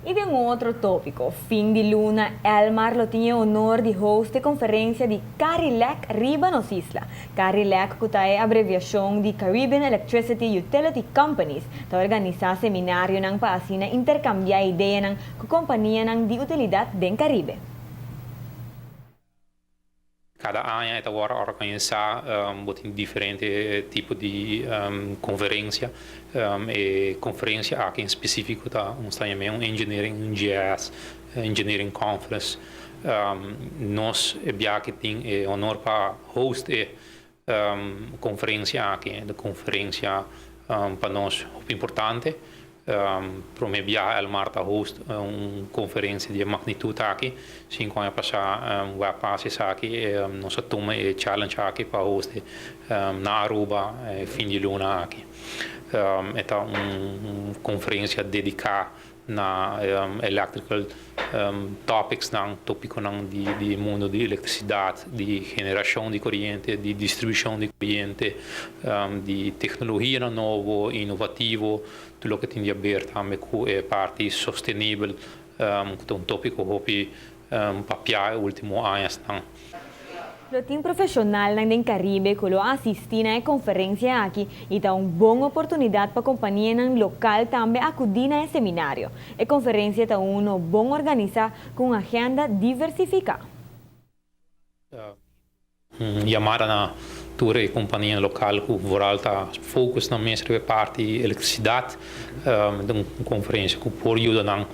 Y den otro topico, fin di luna, Elmar lo tin e honor di host e conferencia di CARILEC riba nos isla. CARILEC, cu ta e abreviacion di Caribbean Electricity Utility Companies, ta organisa seminarionan pa asina intercambia ideanan cu companianan di utilidad den Caribe. Cada aña ta wordo organisa diferente tipo di conferencia. E conferencia aki en specifico ta un engineering, un GIS Engineering Conference. Nos cu tin e honor pa host e conferencia aki, e conferencia pa nos importante. Prome biaha Elmar ta host un conferencia di magnitud aki. 5 aña pasa WEB a haci aki, nos a tuma e challenge aki pa host na Aruba fin di luna aki. E ta un conferencia dedica na electrical topics nan, topiconan di mundo di electricidad, di generacion di coriente, di distribucion di coriente, di tecnologia nobo, innovativo, tur loke tin di haber tambe cu e parti sostenibel, cu ta un topico hopi papia ultimo añanan. Lo tin profesionalnan den Caribe cu lo asisti na e conferencia aki y ta un bon oportunidad pa companianan local tambe acudi na e seminario. E conferencia ta uno bon organisa cu un agenda diversifica. Yamada na tur e compania local cu vooral ta focus na mes parti electricidad, un conferencia cu por yuda nan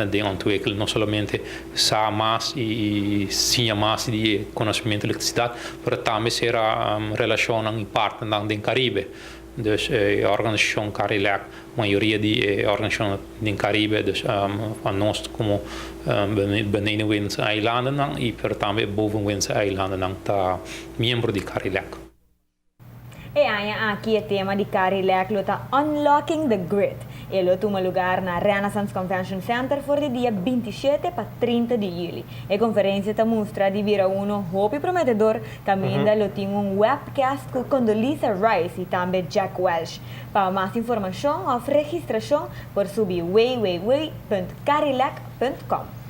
den ontwikkel no solamente sa mas y siña mas di conocimento di electricidad, pero tambe cera relacion y partner den Caribe. Dus organisacion CARILEC, mayoria di organisacion den Caribe, dus nos como benedenwindse eilanden y pero tambe bovenwindse eilanden ta miembro di CARILEC. E aña aki e tema di CARILEC ta Unlocking the Grid. E lo tuma luga na Renaissance Convention Center for di dia 27 pa 30 di juli. E conferencia ta mustra di bira uno hopi prometedor, caminda lo tin un webcast cu Condoleezza Rice y tambe Jack Welch. Pa mas informacion of registracion, por subi www.carilec.com.